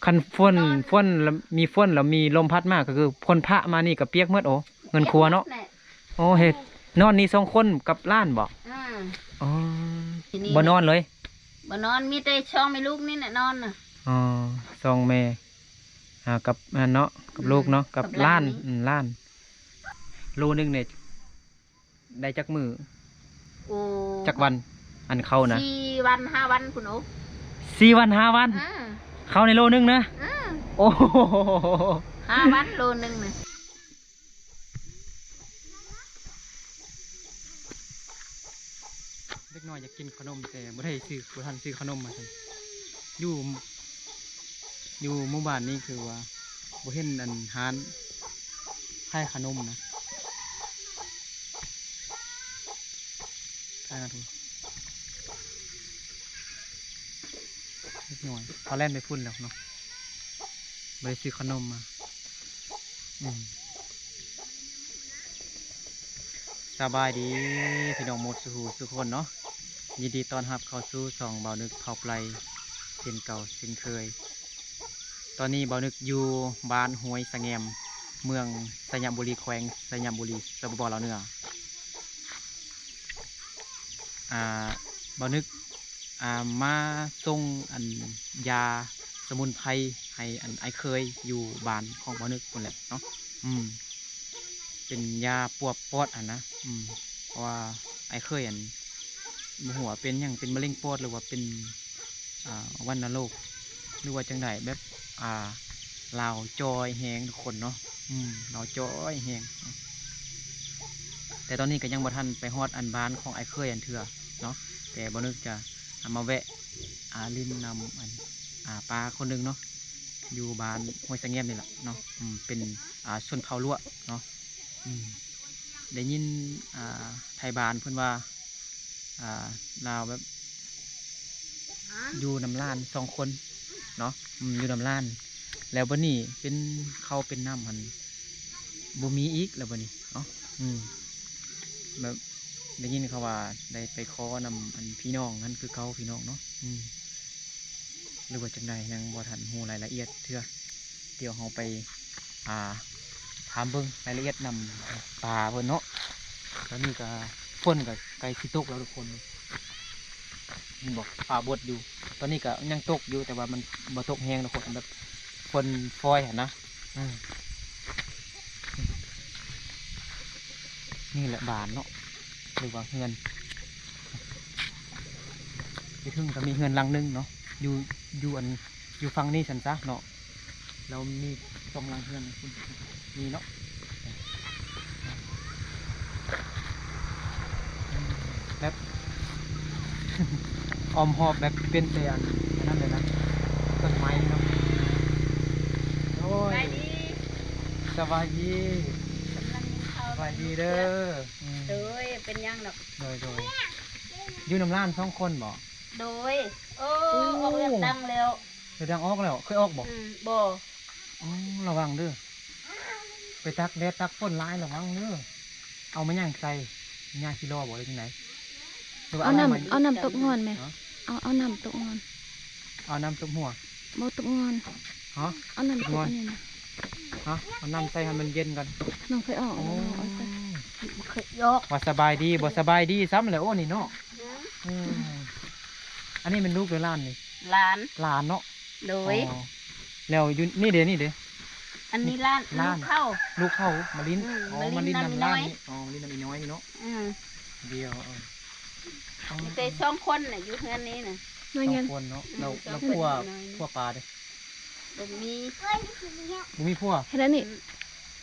ຄັນຝົນ ຝົນລະ ມີຝົນລະມີລົມພັດມາ ກໍຄືຝົນພະມານີ້ກໍປຽກໝົດ. ໂອ້ ເຮືອນຄົວເນາະ. ໂອ້ ເຮັດ ນອນນີ້ສອງຄົນກັບຫຼານບໍ? ອືມ ອໍ ທີນີ້ ບໍ່ນອນເລີຍ? ບໍ່ນອນ ມີແຕ່ສອງແມ່ລູກນີ້ແຫຼະນອນນະ. ອໍ ສອງແມ່ ອ່າ ກັບອັນເນາະ ກັບ ອືມ ລູກເນາະ ກັບ ກັບຫຼານ ຫຼານນີ້ ອືມ ຫຼານ. ໂລໜຶ່ງນີ້ ໄດ້ຈັກມື້? ໂອ້ ຈັກວັນ? ອັນເຂົ້ານະ ສີ່ວັນຫ້າວັນພຸ້ນ. ໂອ້ ສີ່ວັນຫ້າວັນ. ເອີ ເຂົ້າໃນໂລໜຶ່ງນະ. ເອີ ໂອ້ ຫ້າວັນໂລໜຶ່ງນະ. ເດັກນ້ອຍຢາກກິນຂະໜົມ ແຕ່ບໍ່ໄດ້ຊື້ ບໍ່ທັນຊື້ຂະໜົມມາໃຫ້. ຢູ່ ຢູ່ໝູ່ບ້ານນີ້ຄືວ່າບໍ່ເຫັນອັນຮ້ານຂາຍຂະໜົມນະ. ເດັກນ້ອຍເຂົາແລ່ນໄປພຸ້ນແລ້ວເນາະ ບໍ່ໄດ້ຊື້ຂະໜົມມາ. ອືມ ສະບາຍດີພີ່ນ້ອງໝົດສູ່ຜູ້ສູ່ຄົນເນາະ, ຍິນດີຕ້ອນຮັບເຂົ້າສູ່ຊ່ອງບ່າວນຶກເຜົ່າໄປເຊັ່ນເກົ່າເຊັ່ນເຄີຍ. ຕອນນີ້ບ່າວນຶກຢູ່ບ້ານຫ້ວຍສະແງມ ເມືອງໄຊຍະບູລີ ແຂວງໄຊຍະບູລີ ສປປ ລາວເໜືອ. ອ່າ ບ່າວນຶກ ອ່າ ມາສົ່ງອັນຢາສະໝຸນໄພໃຫ້ອັນອ້າຍເຂີຍຢູ່ບ້ານຂອງບ່າວນຶກພຸ້ນແຫຼະເນາະ. ອືມ ເປັນຢາປວບປອດຫັ້ນນະ. ອືມ ເພາະວ່າອ້າຍເຂີຍອັນ ບໍ່ຮູ້ວ່າເປັນຫຍັງ ເປັນມະເຮັງປອດ ຫຼືວ່າເປັນ ອ່າ ວັນນະໂລກ ຫຼືວ່າຈັ່ງໃດ ແບບ ອ່າ ລາວຈ່ອຍແຮງທຸກຄົນເນາະ. ອືມ ລາວຈ່ອຍແຮງ. ແຕ່ຕອນນີ້ກໍຍັງບໍ່ທັນໄປຮອດອັນບ້ານຂອງອ້າຍເຂີຍອັນເທື່ອເນາະ, ແຕ່ບ່າວນຶກຈະ ອ່າ ມາແວະ ອ່າ ຫຼິ້ນນຳອັນ ອ່າ ປ້າຄົນໜຶ່ງເນາະ ຢູ່ບ້ານຫ້ວຍສະແງມນີ້ລະເນາະ. ອືມ ເປັນ ອ່າ ຊົນເຜົ່າຫຼວເນາະ. ອືມ ໄດ້ຍິນ ອ່າ ໄທບ້ານເພິ່ນວ່າ ອ່າ ລາວແບບຢູ່ນຳຫຼານສອງຄົນເນາະ. ອືມ ຢູ່ນຳຫຼານ ແລ້ວບັດນີ້ເປັນເຂົ້າເປັນນ້ຳຫັ້ນບໍ່ມີອີກແລ້ວບັດນີ້ເນາະ. ອືມ ແບບໄດ້ຍິນເຂົາວ່າໄດ້ໄປຂໍນຳອັນພີ່ນ້ອງຫັ້ນຄືເກົ່າ ພີ່ນ້ອງເນາະ. ອືມ ຫຼືວ່າຈັ່ງໃດ ຍັງບໍ່ທັນຮູ້ລາຍລະອຽດເທື່ອ. ດຽວເຮົາໄປ ອ່າ ຖາມເບິ່ງລາຍລະອຽດນຳປ້າເພິ່ນເນາະ. ຕອນນີ້ກໍຝົນກໍໃກ້ຊິຕົກແລ້ວທຸກຄົນ, ເຫັນບໍ່ ຟ້າບົດຢູ່. ຕອນນີ້ກໍຍັງຕົກຢູ່ ແຕ່ວ່າມັນບໍ່ຕົກແຮງທຸກຄົນ, ແບບຝົນຟອຍຫັ້ນນະ. ອືມ ນີ້ແຫຼະບ້ານເນາະ ຫຼືວ່າເຮືອນ. ຢູ່ເທິງກໍມີເຮືອນຫຼັງໜຶ່ງເນາະ, ຢູ່ ຢູ່ອັນ ຢູ່ຝັ່ງນີ້ຊັ້ນຊະເນາະ. ແລ້ວມີສອງຫຼັງເຮືອນພຸ້ນ ມີເນາະ ແບບ ອ້ອມຮອບແບບເປັນແຕ່ອັນ ອັນນັ້ນເລີຍນະ ຕົ້ນໄມ້ເນາະ. ໂອ້ຍ ສະບາຍດີ ສະບາຍດີເດີ. ອືມ ໂດຍ ເປັນຫຍັງດອກ. ໂດຍ ໂດຍ ຢູ່ນຳຫຼານສອງຄົນບໍ? ໂດຍ ເອີ ໂອ້ ອອກເລືອດດັງແລ້ວ. ເລືອດດັງອອກແລ້ວ ເຄີຍອອກບໍ? ອືມ ບໍ່. ອໍ ລະວັງເດີ ໄປຕາກແດດຕາກຝົນຫຼາຍລະວັງເດີ. ເອົາມາຫຍັງໃສ່ ຫຍ້າຂີ້ລໍ້ບໍ ຫຼືຈັ່ງໃດ? ຫຼືວ່າ ເອົານ້ຳ ເອົານ້ຳຕົບງ່ອນແມ. ຮະ ເອົາ ເອົານ້ຳຕົບງ່ອນ. ເອົານ້ຳຕົບຫົວ ບໍ່ຕົບງ່ອນ. ຮະ ເອົານ້ຳຕົບອັນນີ້ນະ. ຮະ ເອົານ້ຳໃສ່ໃຫ້ມັນເຢັນກ່ອນ. ນ້ອງເຄີຍອອກ ໂອ້ ນ້ອງເອົາໃສ່ ເຄີຍອອກ. ວ່າສະບາຍດີ ບໍ່ສະບາຍດີຊ້ຳແຫຼະ ໂອ້ ນີ້ເນາະ. ອືມ ເອີ ອັນນີ້ແມ່ນລູກຫຼືຫຼານນີ້? ຫຼານ ຫຼານເນາະ. ໂດຍ ອໍ ແລ້ວຢູ່ນີ້ເດ ນີ້ເດ ອັນນີ້ຫຼານ ຫຼານ ລູກເຂົາ ລູກເຂົາມາຫຼິ້ນ. ອືມ ອໍ ມາຫຼິ້ນນຳຫຼານນີ້. ອໍ ມາຫຼິ້ນນຳອີນ້ອຍນີ້ເນາະ. ອືມ ດຽວ ເອີ ມີແຕ່ສອງຄົນນະ ຢູ່ເຮືອນນີ້ນະ ສອງຄົນເນາະ. ອືມ ແລ້ວ ແລ້ວຜົວ ຜົວປ້າເດ? ບໍ່ມີ ບໍ່ມີຜົວ. ເຮັດອັນນີ້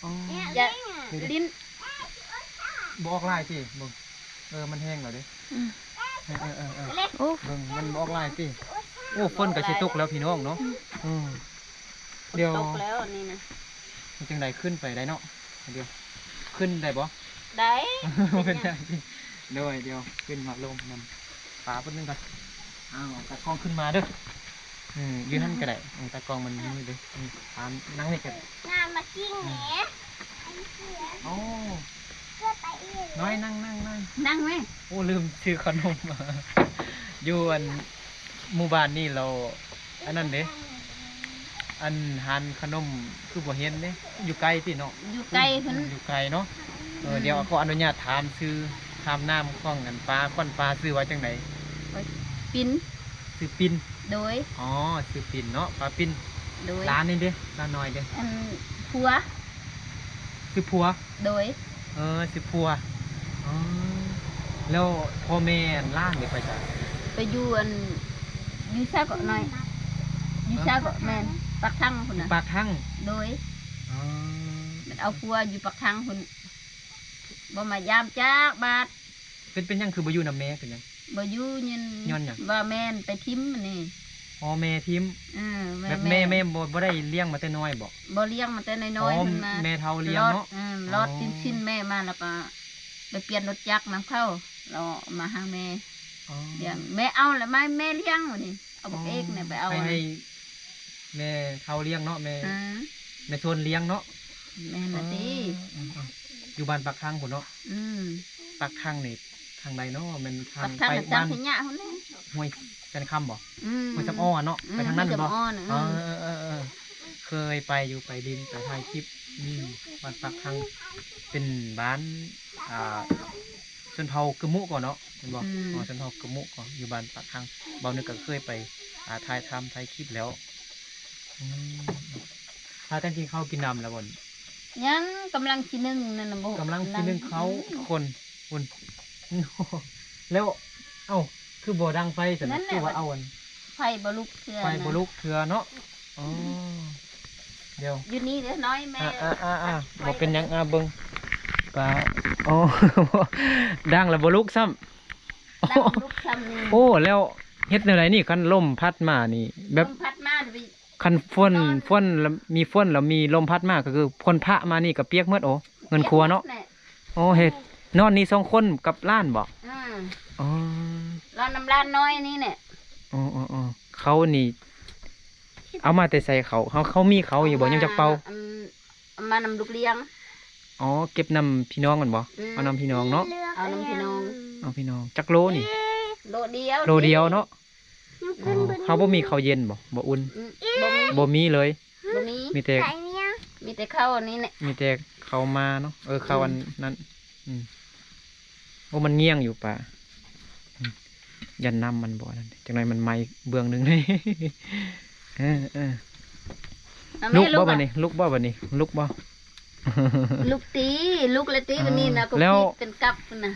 ອືມ ອໍ ຢ່າ ເດ ຫຼິ້ນ ບໍ່ອອກຫຼາຍຕິ ເບິ່ງ ເອີ ມັນແຫ້ງແລ້ວເດ້. ອືມ ເອີໆໆໆ ໂອ້ ເບິ່ງ ມັນບໍ່ອອກຫຼາຍຕິ. ໂອ້ ຝົນກໍຊິຕົກແລ້ວພີ່ນ້ອງເນາະ. ອືມ ດຽວ ຕົກແລ້ວນີ້ນະ. ເຮັດຈັ່ງໃດ ຂຶ້ນໄປໄດ້ເນາະ? ດຽວ ຂຶ້ນໄດ້ບໍ່? ໄດ້ ເປັນຫຍັງ? ໂດຍ ດຽວຂຶ້ນມາລົມນຳປ້າເພິ່ນໜຶ່ງກ່ອນ. ອ້າວ ຕາກ້ອງຂຶ້ນມາເດີ. ອືມ ຢູ່ຫັ້ນກໍໄດ້ ຕາກ້ອງມັນມືດເດ້. ອືມ ຕາມ ນັ່ງນີ້ກໍ ງາມມາກິ້ງແໝ. ໂອ້ ນ້ອຍ ນັ່ງ ນັ່ງ ນັ່ງ ນັ່ງແມ. ໂອ້ ລືມຊື້ຂະໜົມ ຢູ່ອັນ ໝູ່ບ້ານນີ້ແລ້ວ ອັນນັ້ນເດ້ ອັນຮ້ານຂະໜົມຄືບໍ່ເຫັນເດ້ ຢູ່ໄກຕິເນາະ? ຢູ່ໄກພຸ້ນ ຢູ່ໄກເນາະ. ເອີ ອືມ ດຽວຂໍອະນຸຍາດຖາມຊື່ ຖາມນາມຂອງອັນປາ ຂວັນປາ ຊື່ວ່າຈັ່ງໃດ? ປິນ. ຊື່ປິນ? ໂດຍ. ອໍ ຊື່ປິນເນາະ ປາປິນ. ໂດຍ. ຫຼານນີ້ເດ້? ຫຼານນ້ອຍເດ້? ອັນ ຜົວ. ຊື່ຜົວ? ໂດຍ. ເອີ ຊື່ຜົວ. ອໍ ແລ້ວພໍ່ແມ່ອັນຫຼານເດ ໄປໃສ? ໄປຢູ່ອັນ ຢູ່ໃສເກາະນ້ອຍ ຢູ່ໃສເກາະ ແມ່ນ ປາກທັງພຸ້ນນະ. ຢູ່ປາກທັງ? ໂດຍ. ອໍ ມັນເອົາຜົວຢູ່ປາກທັງພຸ້ນ ບໍ່ມາຢາມຈັກບາດ. ເປັນ ເປັນຫຍັງຄືບໍ່ຢູ່ນຳແມ່? ເປັນຫຍັງ? ບໍ່ຢູ່ ຍ້ອນ ຍ້ອນຫຍັງ? ວ່າແມ່ນໄປຖິ້ມອັນນີ້. ອໍ ແມ່ຖິ້ມ. ເອີ ແມ່ ແບບແມ່ ແມ່ ແມ່ບໍ່ ບໍ່ໄດ້ລ້ຽງມາແຕ່ນ້ອຍບໍ? ບໍ່ ລ້ຽງມາແຕ່ນ້ອຍໆ ອໍ ເພິ່ນມາ ແມ່ເຖົ້າລ້ຽງເນາະ. ເອີ ຫຼອດ ອໍ ສິ້ນໆ ແມ່ມາ ແລ້ວກໍໄປປ່ຽນລົດຈັກນຳເຂົາ ແລ້ວມາຫາແມ່. ອໍ ລ້ຽງ ແມ່ເອົາລະມາ ແມ່ລ້ຽງນີ້ ເອົາບັກເອກນີ້ໄປເອົາ ໃຫ້ ໃຫ້ແມ່ເຖົ້າລ້ຽງເນາະ ແມ່ ອືມ ແມ່ຊົນລ້ຽງເນາະ. ແມ່ນລະຕິ. ອໍ ຢູ່ບ້ານປາກທັງພຸ້ນເນາະ. ອືມ ປາກທັງນີ້ທາງໃດເນາະ? ແມ່ນທາງ ປາກທັງ ໄປບ້ານ ສັງຂະຍະພຸ້ນແຫຼະ ຫ້ວຍແສນຄຳບໍ? ອືມ ຫ້ວຍສຳອໍເນາະ. ອືມ ໄປທາງນັ້ນແມ່ນບໍ່? ຫ້ວຍສຳອໍນະ. ເອີ ເອີ ເອີ ເອີ ເຄີຍໄປຢູ່ ໄປຫຼິ້ນ ໄປຖ່າຍຄລິບ. ອືມ ບ້ານປາກທັງເປັນບ້ານ ອ່າ ຊົນເຜົ່າກຶມມຸເກາະເນາະ ແມ່ນບໍ່? ອືມ ອໍ ຊົນເຜົ່າກຶມມຸເກາະ ຢູ່ບ້ານປາກທັງ. ບ່າວນຶກກໍເຄີຍໄປ ອ່າ ຖ່າຍທຳ ຖ່າຍຄລິບແລ້ວ. ອືມ ພາກັນກິນເຂົ້າກິນນ້ຳແລ້ວບໍ່? ຍັງ ກຳລັງຊິໜຶ້ງນັ້ນນະ. ບໍ່ ກຳລັງຊິໜຶ້ງເຂົ້າ ອືມ ຄົນ ພຸ້ນ. ແລ້ວ ເອົ້າ ຄືບໍ່ດັງໄຟຊັ້ນ? ນັ້ນແຫຼະ ຄືວ່າເອົາອັນ ໄຟບໍ່ລຸກເທື່ອ ໄຟບໍ່ລຸກເທື່ອເນາະ. ອໍ ດຽວ ຢູ່ນີ້ເດີນ້ອຍແມ່. ອ່າໆໆໆ ບໍ່ເປັນຫຍັງ. ອ່າ ເບິ່ງ ປາ ອໍ ດັງແລ້ວບໍ່ລຸກຊ້ຳ. ດັງບໍ່ລຸກຊ້ຳນີ້. ໂອ້ ແລ້ວເຮັດແນວໃດນີ້ ຄັນລົມພັດມານີ້ ແບບ ລົມພັດມາ ຄັນຝົນ ຝົນ ມີຝົນແລ້ວມີລົມພັດມາ ກໍຄືຝົນພະມານີ້ກໍປຽກໝົດ. ໂອ້ ເຮືອນຄົວເນາະ. ໂອ້ ເຮັດ ນອນນີ້ສອງຄົນກັບຫຼານບໍ? ອືມ ອໍ ລາວນຳຫຼານນ້ອຍນີ້ແຫຼະ. ອໍໆໆ ເຂົ້ານີ້ເອົາມາແຕ່ໃສເຂົ້າ? ເຮົາ ເຂົາມີເຂົ້າຢູ່ບໍ່? ຍັງຈັກເປົາ? ເອົາມານຳລູກລ້ຽງ. ອໍ ເກັບນຳພີ່ນ້ອງແມ່ນບໍ່? ອືມ ເອົານຳພີ່ນ້ອງເນາະ. ເອົານຳພີ່ນ້ອງ. ເອົາພີ່ນ້ອງ. ຈັກໂລນີ້? ໂລດຽວ ໂລດຽວເນາະ. ອໍ ເຮົາບໍ່ມີເຂົ້າເຢັນບໍ່? ບໍ່ອຸ່ນ? ອືມ ບໍ່ມີ ບໍ່ມີເລີຍ. ບໍ່ມີ ມີແຕ່ ມີແຕ່ເຂົ້າອັນນີ້ແຫຼະ ມີແຕ່ເຂົ້າມາເນາະ. ເອີ ເຂົ້າອັນນັ້ນ. ອືມ ໂອ້ ມັນງ່ຽງຢູ່ປາ. ອືມ ຢ້ານນ້ຳມັນບໍ່ນັ້ນ ຈັກໜ້ອຍມັນໄໝ້ເບື້ອງໜຶ່ງ. ເອີໆ ລຸກບໍ່ບາດນີ້? ລຸກບໍ່ບາດນີ້? ລຸກບໍ່? ລຸກຕິ ລຸກແລ້ວຕິ. ເອີ ບາດນີ້ນະ ກໍ ແລ້ວ ເປັນກັບພຸ້ນນະ.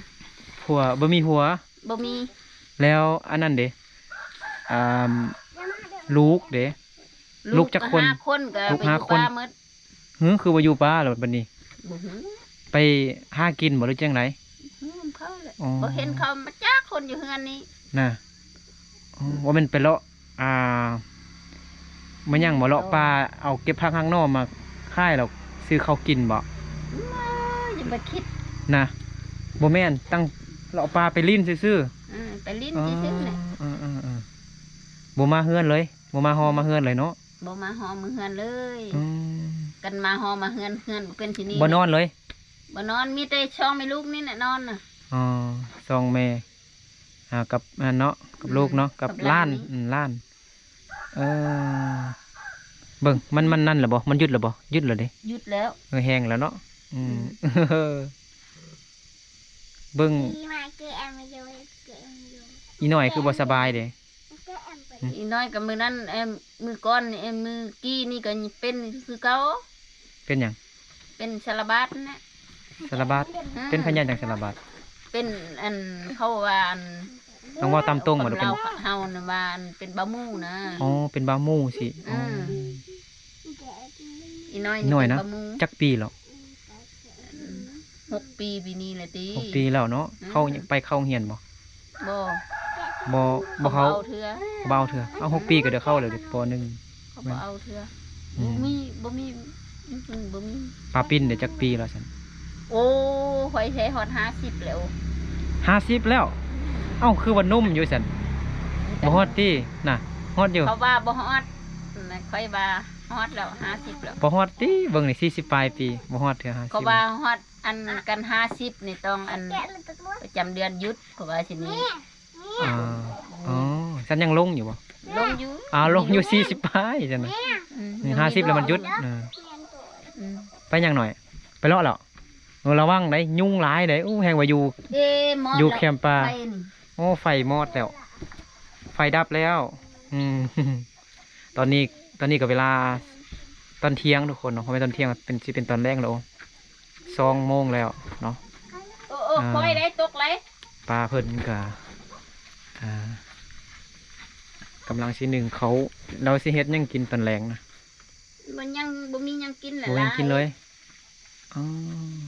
ຜົວ ບໍ່ມີຜົວ? ບໍ່ມີ. ແລ້ວອັນນັ້ນເດ? ອ່າ ລູກເດ? ລູກຈັກຄົນ? ລູກຫ້າຄົນ ກໍ ລູກຫ້າຄົນ ຢູ່ປ່າໝົດ. ຫື ຄືວ່າຢູ່ປ່າແລ້ວບັດນີ້? ບໍ່ຮູ້ ໄປຫາກິນບໍ່ ຫຼືຈັ່ງໃດ? ຫື ນຳເຂົາແຫຼະ. ອໍ ບໍ່ເຫັນເຂົາມາຈັກຄົນຢູ່ເຮືອນນີ້ນະ. ອໍ ບໍ່ແມ່ນໄປເລາະ ອ່າ ມາຫຍັງບໍ່ ເລາະປ່າ ເອົາເກັບຜັກຫັກໜໍ່ມາຂາຍແລ້ວຊື້ເຂົ້າກິນບໍ່? ຢ່າໄປຄິດນະ. ບໍ່ແມ່ນ ຕັ້ງເລາະປ່າໄປຫຼິ້ນຊື່ໆ. ອືມ ໄປຫຼິ້ນຊື່ໆແຫຼະ. ອໍ ເອີໆໆ ບໍ່ມາເຮືອນເລີຍ? ບໍ່ມາຫໍ່ມາເຮືອນເລີຍເນາະ? ບໍ່ມາຫໍ່ມາເຮືອນເລີຍ. ອືມ ກັນມາຫໍ່ມາເຮືອນ ເຮືອນບໍ່ເປັນທີ່ນີ້ ບໍ່ນອນເລີຍ? ບໍ່ນອນ ມີແຕ່ສອງແມ່ລູກນີ້ແຫຼະນອນນະ. ອໍ ສອງແມ່ ອ່າ ກັບອັນນັ້ນເນາະ ກັບ ອືມ ລູກເນາະ ກັບ ກັບຫຼານ. ຫຼານ ອືມ ຫຼານ. ເອີ ເບິ່ງ ມັນ ມັນນັ້ນແລ້ວບໍ່? ມັນຢຸດແລ້ວບໍ່? ຢຸດແລ້ວເດ້. ຢຸດແລ້ວ. ເອີ ແຫ້ງແລ້ວເນາະ. ອືມ ອືມ ເບິ່ງ ອີ່ນ້ອຍຄືບໍ່ສະບາຍເດ້. ອີນ້ອຍກໍມື້ນັ້ນ ເອີ ມື້ກ່ອນນີ້ ເອີ ມື້ກີ້ນີ້ກໍເປັນຄືເກົ່າ. ເປັນຫຍັງ? ເປັນສາລະບາດນັ້ນແຫຼະ. ສາລະບາດ? ອືມ ເປັນພະຍາດຫຍັງສາລະບາດ? ເປັນອັນ ເຂົາວ່າອັນ ຕ້ອງເວົ້າຕາມຕົງ ເປັນ ເຮົານະວ່າອັນ ເປັນເບົາໝູນະ. ອໍ ເປັນເບົາໝູຊິ. ອືມ ອໍ ອີນ້ອຍ ອີນ້ອຍນະ ເປັນເບົາໝູ. ຈັກປີແລ້ວ? ຫົກປີປີນີ້ແຫຼະຕິ. ຫົກປີແລ້ວເນາະ. ອືມ ເຂົາໄປເຂົ້າໂຮງຮຽນບໍ່? ບໍ່ ບໍ່ ບໍ່ເຂົ້າ ບໍ່ເອົາເທື່ອ ບໍ່ເອົາເທື່ອ. ເອົາ ຫົກປີກໍໄດ້ເຂົ້າແລ້ວເດ້ ປໍໜຶ່ງ. ເຂົາບໍ່ເອົາເທື່ອ. ອືມ ບໍ່ມີ ບໍ່ມີ ຢູ່ເພິ່ນບໍ່ມີ. ປາປິ່ນໄດ້ຈັກປີແລ້ວຊັ້ນ? ໂອ້ ຂ້ອຍໃຊ້ຮອດຫ້າສິບແລ້ວ. ຫ້າສິບແລ້ວ? ເອົ້າ ຄືວ່າໜຸ່ມຢູ່ຊັ້ນ? ບໍ່ຮອດຕິນະ? ຮອດຢູ່. ເຂົາວ່າບໍ່ຮອດນະ ຂ້ອຍວ່າຮອດແລ້ວ ຫ້າສິບແລ້ວ. ບໍ່ຮອດຕິ? ເບິ່ງນີ້ ສີ່ສິບປາຍປີ ບໍ່ຮອດເທື່ອ ຫ້າສິບ. ເຂົາວ່າຮອດ ອັນກັນຫ້າສິບນີ້ຕ້ອງອັນປະຈຳເດືອນຢຸດ ເຂົາວ່າຊິນີ້. ອໍ ອໍ ຊັ້ນຍັງລົງຢູ່ບໍ່? ລົງຢູ່. ອ້າວ ລົງຢູ່ ສີ່ສິບປາຍຊັ້ນນະ. ນີ້ຫ້າສິບແລ້ວມັນຢຸດ. ເອີ ອືມ ໄປຫຍັງໜ້ອຍ? ໄປເລາະແລ້ວ. ເອີ ລະວັງໄດ໋ ຍຸງຫຼາຍໄດ໋. ໂອ້ ແຮງວ່າຢູ່ ເອີ ມອດ ຢູ່ແຄມປ່າ. ໄຟນີ້ ໂອ້ ໄຟມອດແລ້ວ ໄຟດັບແລ້ວ. ອືມ ຕອນນີ້ ຕອນນີ້ກໍເວລາຕອນທ່ຽງທຸກຄົນເນາະ ເພາະແມ່ນຕອນທ່ຽງ ເປັນ ຊິເປັນຕອນແລງແລ້ວ ສອງໂມງແລ້ວເນາະ. ໂອ້ ໂອ້ ອ່າ ຄ່ອຍໄດ້ຕົກໄຫຼ. ປ້າເພິ່ນກໍ ອ່າ ກຳລັງຊິໜຶ້ງເຂົ້າ. ລາວຊິເຮັດຫຍັງກິນຕອນແລງນະ? ມັນຍັງບໍ່ມີຫຍັງກິນແຫຼະ. ບໍ່ມີຫຍັງກິນເລີຍ. ອໍ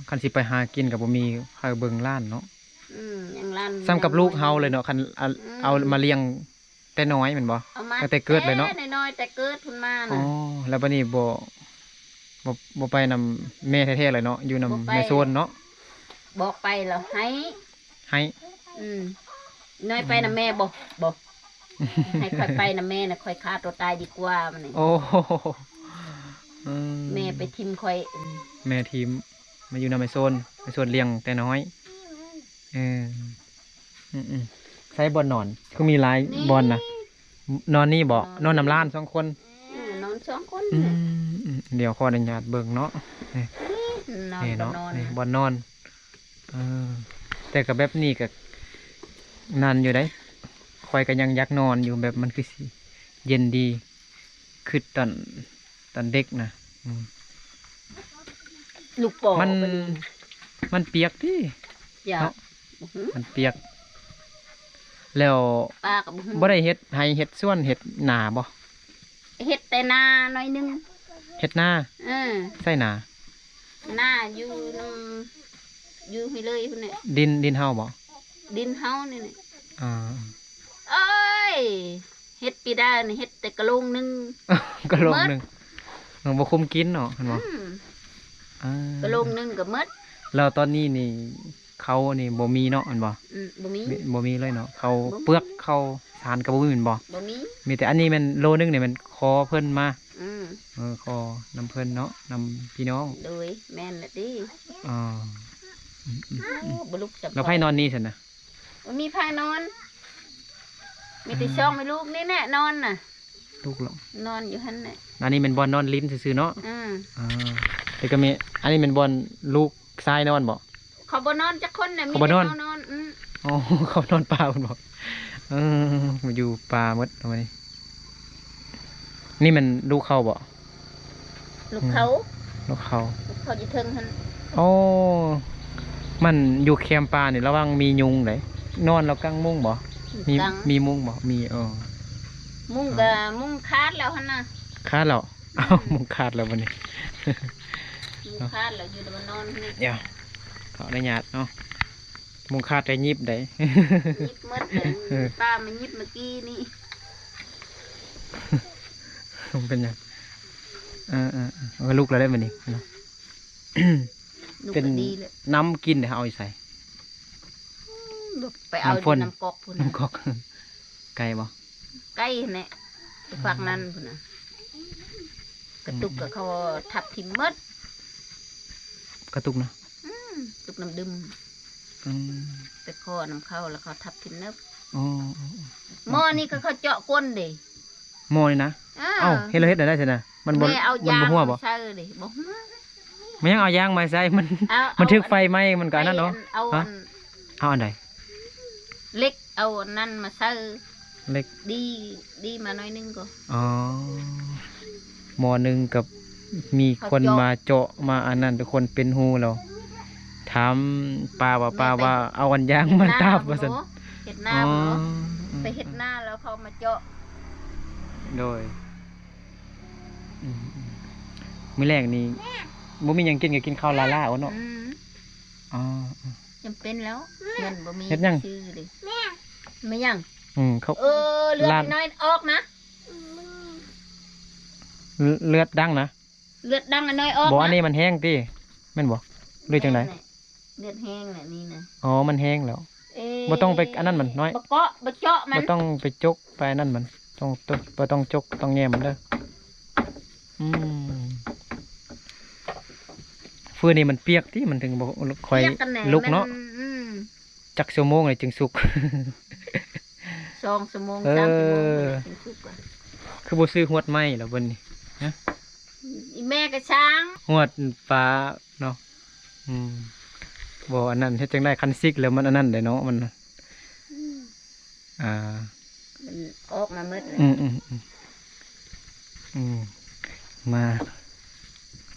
ຄັນຊິໄປຫາກິນກໍບໍ່ມີໃຜເບິ່ງຫຼານເນາະ. ອືມ ຍັງຫຼານ ສ່ຳກັບລູກເຮົາເລີຍເນາະ. ຄັນ ອືມ ເອົາມາລ້ຽງ ແຕ່ນ້ອຍແມ່ນບໍ່? ເອົາມາ ຕັ້ງແຕ່ເກີດເລີຍເນາະ? ແຕ່ນ້ອຍໆ ແຕ່ເກີດພຸ້ນມານະ. ອໍ ແລ້ວບັດນີ້ບໍ່ ບໍ່ ບໍ່ໄປນຳແມ່ແທ້ໆເລີຍເນາະ ຢູ່ນຳ ບໍ່ໄປ ແມ່ໂຊນເນາະ? ບໍ່ໄປແລ້ວ ໄຫ້ ໄຫ້. ອືມ ນ້ອຍໄປນຳແມ່ບໍ່? ບໍ່ ໃຫ້ຂ້ອຍໄປນຳແມ່ນະ ຂ້ອຍຂ້າຕົວຕາຍດີກວ່າ ມັນນີ້. ໂອ້ ອືມ ແມ່ໄປຖິ້ມຂ້ອຍ. ອືມ ແມ່ຖິ້ມ ມາຢູ່ນຳແມ່ໂຊນ ແມ່ໂຊນລ້ຽງແຕ່ນ້ອຍ. ເອີ ອືມໆ ໃສບ່ອນນອນ? ຄືມີຫຼາຍ ນີ້ ບ່ອນນະ. ນອນນີ້ບໍ? ນອນ ນອນນຳຫຼານສອງຄົນ. ເອີ ນອນສອງຄົນ. ອືມໆ ດຽວຂໍອະນຸຍາດເບິ່ງເນາະ. ນີ້ ນີ້ ນອນ ນີ້ເນາະ ນອນ ນີ້ບ່ອນນອນ. ເອີ ແຕ່ກໍແບບນີ້ກໍນັ້ນຢູ່ເດ້. ຂ້ອຍກໍຍັງຢາກນອນຢູ່ ແບບມັນຄືຊິເຢັນດີ ຄຶດຕອນ ຕອນເດັກນະ. ອືມ ລູກປອ ມັນ ມັນປຽກຕິ ເນາະ ມັນປຽກ. ແລ້ວປ້າກໍບໍ່ຮູ້ ບໍ່ໄດ້ເຮັດໄຮ່ເຮັດສວນເຮັດນາບໍ່? ເຮັດແຕ່ນາໜ້ອຍໜຶ່ງ. ເຮັດນາ? ເອີ ໃສ່ນາ ນາຢູ່ນຳ ຢູ່ໃຫ້ເລີຍພຸ້ນແຫຼະ. ດິນ ດິນເຮົາບໍ່? ດິນເຮົານີ້ແຫຼະ. ອ່າ ເອີຍ ເຮັດປີດານີ້ເຮັດແຕ່ກະໂຫຼງໜຶ່ງ. ກະໂຫຼງໜຶ່ງ ມັນບໍ່ຄຸມກິນເນາະ ແມ່ນບໍ່? ອືມ ອ່າ ກະໂຫຼງໜຶ່ງກໍໝົດ. ແລ້ວຕອນນີ້ນີ້ ເຂົ້ານີ້ບໍ່ມີເນາະ ແມ່ນບໍ່? ອືມ ບໍ່ມີ ບໍ່ມີເລີຍເນາະ ເຂົ້າ ບໍ່ມີ ເປືອກ ເຂົ້າສານກໍບໍ່ມີແມ່ນບໍ່? ບໍ່ມີ. ມີແຕ່ອັນນີ້ແມ່ນໂລໜຶ່ງນີ້ແມ່ນຂໍເພິ່ນມາ. ອືມ ເອີ ຂໍນຳເພິ່ນເນາະ ນຳພີ່ນ້ອງ. ໂດຍ ແມ່ນລະຕິ. ອໍ ອືມໆໆ ໂອ້ ບໍ່ລຸກຈຳ ແລ້ວໃຜນອນນີ້ຊັ້ນນະ? ບໍ່ມີໃຜນອນ ມີແຕ່ ອືມ ຊ່ອງແມ່ລູກນີ້ແຫຼະນອນນະ. ລູກເນາະ ນອນຢູ່ຫັ້ນແຫຼະ. ອັນນີ້ແມ່ນບ່ອນນອນຫຼິ້ນຊື່ໆເນາະ. ອືມ ອ່າ ແລ້ວກໍມີ ອັນນີ້ແມ່ນບ່ອນລູກຊາຍນອນບໍ່? ເຂົາບໍ່ນອນຈັກຄົນນະ ເຂົາບໍ່ນອນ ມີແຕ່ເຮົານອນ. ອືມ ອໍ ເຂົານອນປ່າພຸ້ນບໍ່? ເອີ ມາຢູ່ປ່າໝົດເນາະ ນີ້. ນີ້ແມ່ນລູກເຂົາບໍ່? ລູກເຂົາ ອືມ ລູກເຂົາ ລູກເຂົາຢູ່ເທິງຫັ້ນ. ໂອ້ ມັນຢູ່ແຄມປ່ານີ້ລະວັງມີຍຸງເດ້. ນອນແລ້ວກາງມຸ້ງບໍ່? ມີ ມີມຸ້ງບໍ່? ມີ ເອີ ມຸ້ງກໍມຸ້ງຂາດແລ້ວຫັ້ນນະ. ຂາດແລ້ວ? ເອົ້າ ອືມ ມຸ້ງຂາດແລ້ວບັດນີ້ ມຸ້ງຂາດແລ້ວ ຢູ່ແຕ່ມານອນນີ້. ດຽວ ຂໍອະນຸຍາດເນາະ. ມຸ້ງຂາດແຕ່ຫຍິບໄດ້ ຫຍິບໝົດເລີຍ. ເອີ ປ້າມາຫຍິບເມື່ອກີ້ນີ້. ເປັນຫຍັງ? ເອີໆໆ ເອີ ລຸກແລ້ວໄດ໋ບັດນີ້ເນາະ. ເປັນນ້ຳກິນເດ້ ເອົາຢູ່ໃສ? ໄປເອົາຢູ່ນ້ຳກອກພຸ້ນ. ນ້ຳກອກ ໄກບໍ່? ໄກຫັ້ນແຫຼະ ໄປຟາກນັ້ນພຸ້ນນະ. ກະຕຸກກໍເຂົາທັບຖິ້ມໝົດ. ກະຕຸກນະ? ອືມ ຕຸກນ້ຳດື່ມ. ອືມ ໄປຂໍນ້ຳເຂົາ ແລ້ວເຂົາທັບຖິ້ມເນີບ. ອໍ ໝໍ້ນີ້ກໍເຂົາເຈາະກົ້ນເດ້. ໝໍ້ນີ້ນະ? ເອີ ເອົ້າ ເຮັດແລ້ວເຮັດແນວໃດຊັ້ນນະ? ມັນບໍ່ ມັນບໍ່ຮົ່ວບໍ່? ແມ່ເອົາຢາງມາໃສ່ເດ້. ບໍ່ຮົ່ວ. ມັນຍັງເອົາຢາງມາໃສ່ ມັນ ເອົາ ມັນຖືກໄຟໄໝ້ ມັນກໍອັນນັ້ນເນາະ. ເອົາ ຮະ? ອັນ ເອົາອັນໃດ? ເຫຼັກ ເອົາອັນນັ້ນມາໃສ່. ເຫຼັກ ດີ ດີມາໜ້ອຍໜຶ່ງກໍ. ອໍ ໝໍ້ໜຶ່ງກັບມີຄົນມາເຈາະມາອັນນັ້ນ ທຸກຄົນເປັນຮູແລ້ວ ຖາມປ້າວ່າ ປ້າວ່າເອົາອັນຢາງມາຕາບວ່າຊັ້ນ. ເຮັດນາບໍ່? ອໍ ໄປເຮັດນາແລ້ວເຂົາມາເຈາະ. ໂດຍ ອືມໆ ມື້ແລງນີ້ບໍ່ມີຫຍັງກິນກໍກິນເຂົ້າລ້າໆເນາະ. ອືມ ອໍ ຈຳເປັນແລ້ວ ເງິນບໍ່ມີ ເຮັດຫຍັງ? ຊື້ເດ້. ແມ່ຫຍັງ? ອືມ ເຂົາ ເອີ ເລືອດນ້ອຍອອກນະ. ເລືອດດັງນະ? ເລືອດດັງນ້ອຍອອກ. ບໍ່ ອັນນີ້ມັນແຫ້ງຕິ ແມ່ນບໍ່ ຫຼືຈັ່ງໃດ? ເລືອດແຫ້ງແຫຼະນີ້ນະ. ອໍ ມັນແຫ້ງແລ້ວ. ເອີ ບໍ່ຕ້ອງໄປອັນນັ້ນມັນນ້ອຍ ບໍ່ເກາະບໍ່ເຈາະມັນ ບໍ່ຕ້ອງໄປຈົກໄປອັນນັ້ນມັນ. ຕ້ອງ ຕ້ອງ ບໍ່ຕ້ອງຈົກ ຕ້ອງແຍມມັນເດີ. ອືມ ຟືນນີ້ມັນປຽກຕິ ມັນເຖິງບໍ່ຄ່ອຍລຸກເນາະ. ອືມ ຈັກຊົ່ວໂມງແລ້ວຈຶ່ງສຸກ? ສອງຊົ່ວໂມງ ເອີ ສາມຊົ່ວໂມງພຸ້ນແຫຼະຈຶ່ງສຸກ. ຄືບໍ່ຊື້ຮວດໃໝ່ລະເບິ່ງນີ້ ຮະ? ອີແມ່ກໍຊ່າງ ຫວດປາເນາະ. ອືມ ບໍ່ ອັນນັ້ນເຮັດຈັ່ງໃດ ຄັນຊິກແລ້ວມັນອັນນັ້ນໄດ໋ເນາະ ມັນ ອືມ ອ່າ ມັນອອກມາໝົດແລ້ວ. ອືມໆໆ ອືມ ມາ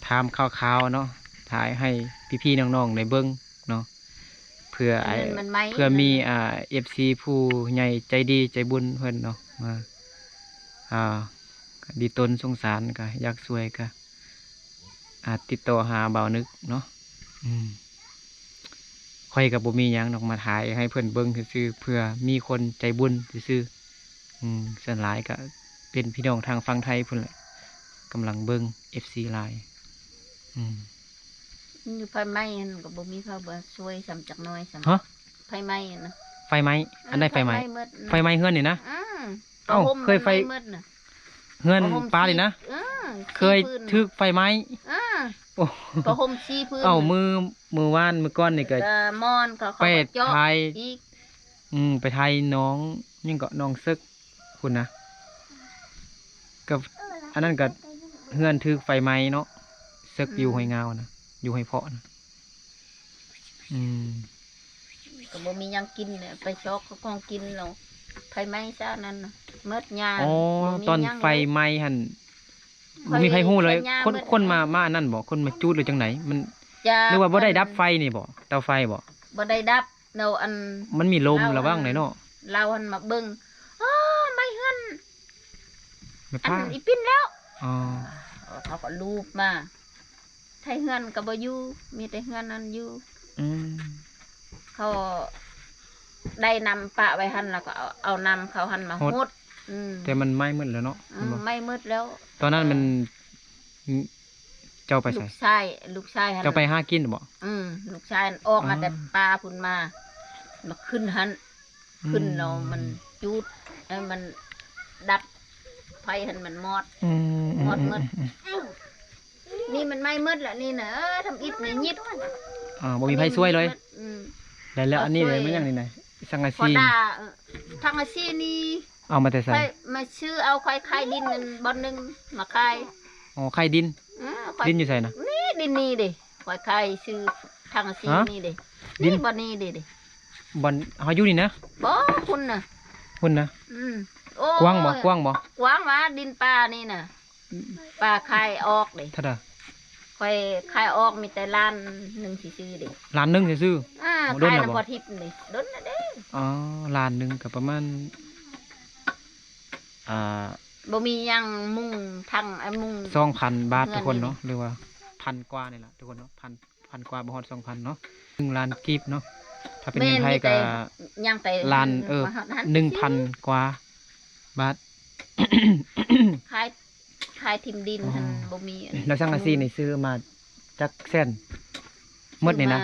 ຖາມຂ່າວໆເນາະ ຖ່າຍໃຫ້ພີ່ໆນ້ອງໆໄດ້ເບິ່ງເນາະ ເພື່ອ ເພື່ອມີ ອ່າ ເອັຟຊີຜູ້ໃຫຍ່ໃຈດີໃຈບຸນເພິ່ນເນາະ ມາ ອ່າ ດີຕົນສົງສານ ກະຢາກຊ່ວຍ ກະ ອາດຕິດຕໍ່ຫາບ່າວນຶກເນາະ. ອືມ ຂ້ອຍກໍບໍ່ມີຫຍັງດອກ ມາຖ່າຍໃຫ້ເພິ່ນເບິ່ງຊື່ໆ ເພື່ອມີຄົນໃຈບຸນຊື່ໆ. ອືມ ສ່ວນຫຼາຍກໍເປັນພີ່ນ້ອງທາງຝັ່ງໄທພຸ້ນແຫຼະ ກຳລັງເບິ່ງ ເອັຟຊີ ຫຼາຍ. ອືມ ຢູ່ໄຟໄໝ້ຫັ້ນກໍບໍ່ມີໃຜມາຊ່ວຍຊ້ຳຈັກໜ້ອຍຊ້ຳ. ຮະ? ໄຟໄໝ້ຫັ້ນນະ. ໄຟໄໝ້? ເອີ ອັນໃດໄຟໄໝ້? ໄຟໄໝ້ໝົດນະ. ໄຟໄໝ້ເຮືອນນີ້ນະ? ເອີ ເອົ້າ ເຄີຍໄຟ ໄໝ້ໝົດນະ. ເຮືອນປ້ານີ້ນະ? ເອີ ເຄີຍຖືກໄຟໄໝ້. ເອີ ໂອ້ ຜ້າຫົ່ມສີ່ຜືນ. ເອົ້າ ມື້ ມື້ວານມື້ກ່ອນນີ້ກໍ ກໍໝອນເຂົາ ເຂົາກໍເຈາະອີກ. ອືມ ໄປໄທໜອງ ຫຍັງເກາະ ໜອງເສິກພຸ້ນນະ ກໍ ອັນນັ້ນກໍເຮືອນຖືກໄຟໄໝ້ເນາະ ເສິກຢູ່ຫ້ວຍງາວນະ ຢູ່ຫ້ວຍເພາະນະ. ອືມ ກໍບໍ່ມີຫຍັງກິນ ໄປຊອກເອົາຂອງກິນເນາະ ໄຟໄໝ້ຊະນັ້ນນະ ໝົດຫຍ້າ. ອໍ ຕອນໄຟໄໝ້ຫັ້ນ ບໍ່ມີໃຜຮູ້ເລີຍ. ຄົນ ຄົນມາ ມາອັນນັ້ນບໍ? ຄົນມາຈູດຫຼືຈັ່ງໃດ? ມັນ ຫຼືວ່າບໍ່ໄດ້ດັບໄຟນີ້ບໍ? ເຕົາໄຟບໍ? ບໍ່ໄດ້ດັບ. ແລ້ວອັນ ມັນມີລົມລະຫວ່າງໃດເນາະ ລາວຫັ້ນມາເບິ່ງ ໂອ້ ໄໝ້ເຮືອນ ແມ່ປ້າ ອັນອີປິ່ນແລ້ວ. ອໍ ເຂົາກໍລູບມາ ໄທເຮືອນກໍບໍ່ຢູ່ ມີແຕ່ເຮືອນນັ້ນຢູ່. ອືມ ເຂົາໄດ້ນ້ຳປະໄວ້ຫັ້ນ ແລ້ວກໍເອົາ ເອົານ້ຳເຂົາຫັ້ນມາຫົດ. ອືມ ແຕ່ມັນໄໝ້ໝົດແລ້ວເນາະ. ອືມ ແມ່ນບໍ່? ໄໝ້ໝົດແລ້ວ. ຕອນນັ້ນມັນ ເຈົ້າໄປໃສ? ລູກຊາຍ ລູກຊາຍຫັ້ນ ເຈົ້າໄປຫາກິນບໍ? ອືມ ລູກຊາຍອອກມາແຕ່ປ່າພຸ້ນມາ ມາຂຶ້ນຫັ້ນ ຂຶ້ນແລ້ວມັນຈູດ ເອີ ມັນດັບໄຟຫັ້ນ ມັນມອດ. ອືມ ມອດໝົດ. ນີ້ມັນໄໝ້ໝົດລະນີ້ນະ ເອີ ທຳອິດນີ້ຍິບ. ອ່າ ບໍ່ມີໃຜຊ່ວຍເລີຍ. ອືມ ແລ້ວ ແລ້ວອັນນີ້ເດ ມັນຫຍັງນີ້ນະ ສັງກະສີ ເອີ ສັງກະສີນີ້ ເອົາມາແຕ່ໃສ? ຂ້ອຍມາຊື້ເອົາ ຂ້ອຍຂາຍດິນນັ້ນບ່ອນໜຶ່ງມາຂາຍ. ອໍ ຂາຍດິນ. ເອີ ຂ້ອຍ ດິນຢູ່ໃສນະ? ນີ້ ດິນນີ້ເດ ຂ້ອຍຂາຍຊື້ສັງກະສີນີ້ເດ. ນີ້ ບ່ອນນີ້ເດ ບ່ອນເຮົາຢູ່ນີ້ນະ? ບໍ່ ພຸ້ນນະ ພຸ້ນນະ. ອືມ ໂອ້ຍ ກວ້າງບໍ່? ກວ້າງບໍ່? ກວ້າງຫວາ ດິນປ່ານີ້ນະ. ອືມ ປ່າຂາຍອອກເດ. ເທົ່າໃດ? ຂ້ອຍຂາຍອອກມີແຕ່ລ້ານໜຶ່ງຊື່ໆເດ. ລ້ານໜຶ່ງຊື່ໆ? ອ່າ ໂອ້ ດົນແລ້ວບໍ່? ຂາຍນຳພໍ່ທິບນີ້ ດົນແລ້ວເດ. ອໍ ລ້ານໜຶ່ງກໍປະມານ ອ່າ ບໍ່ມີຫຍັງ ມຸງຖັງ ອາ ມຸງ ສອງພັນບາດທຸກຄົນເນາະ ຫຼືວ່າພັນກວ່ານີ້ລະທຸກຄົນເນາະ ພັນ ພັນກວ່າ ບໍ່ຮອດສອງພັນເນາະ ໜຶ່ງລ້ານກີບເນາະ. ຖ້າເປັນເງິນໄທກໍ ຍັງແຕ່ລ້ານ ເອີ ໜຶ່ງພັນກວ່າບາດ. ຂາຍ ຂາຍທີ່ດິນຫັ້ນ ບໍ່ມີອັນ ແລ້ວສັງກະສີນີ້ຊື້ມາຈັກແສນ? ໝົດນີ້ນະ